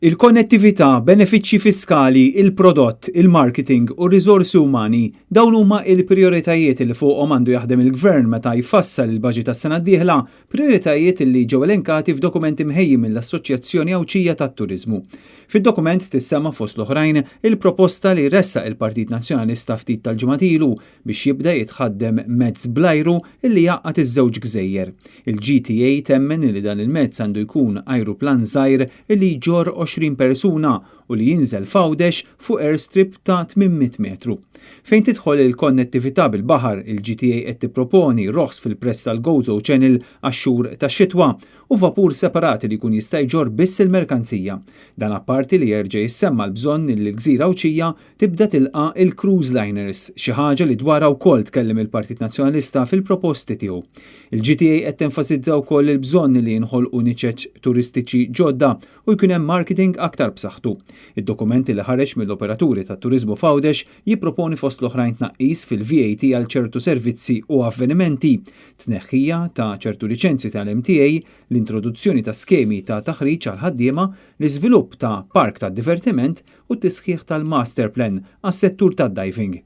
Il-konnettività, benefiċċji fiskali, il-prodott, il-marketing u r-riżorsi umani, dawn huma il-prijoritajiet li fuqhom għandu jaħdem il-Gvern meta jfassal il-baġit tas-sena d-dieħla, prijoritajiet li ġew elenkati f'dokumenti mħejji mill-Assoċjazzjoni Għawdxija tat-Turiżmu. Fid-dokument tissemma fost l-oħrajn il-proposta li ressaq il-Partit Nazzjonalista ftit tal-ġimgħat ilu biex jibda jitħaddem mezz bl-ajru illi jgħaqqad iż-żewġ gżejjer. Il-GTA temmen li dan il-mezz għandu jkun ajruplan żgħir illi jġorr 20 persuna u li jinżel f'Għawdex fuq airstrip ta' 800 metru. Fejn tidħol il-konnettività bil-baħar, il-GTA qed tipproponi roħs fil-prezz tal-Gozo Channel għax-xhur tax-xitwa u vapur separati li jkun jista' jġorr biss il-merkanzija. Dan apparti li jerġa' jissemma l-bżonn li l-gżira Għawdxija tibda tilqa' il-cruise liners, xi ħaġa li dwarha wkoll tkellem il-Partit Nazzjonalista fil-proposti tiegħu. Il-GTA qed tenfasizza wkoll il-bżonn li jinħolqu niċeċ turistiċi ġodda u jkun hemm marketing aktar b'saħħtu. Id-dokumenti li ħareġ mill-operaturi tat-turiżmu f'Għawdex jipproponi fost l-oħrajn tnaqqis fil-VAT għal ċertu servizzi u avvenimenti, tneħħija ta' ċertu liċenzji tal-MTA, l-introduzzjoni ta' skemi ta' taħriġ għal ħaddiema, l-iżvilupp ta' park ta' divertiment u t-tisħiħ tal-master plan għas-settur tad-diving.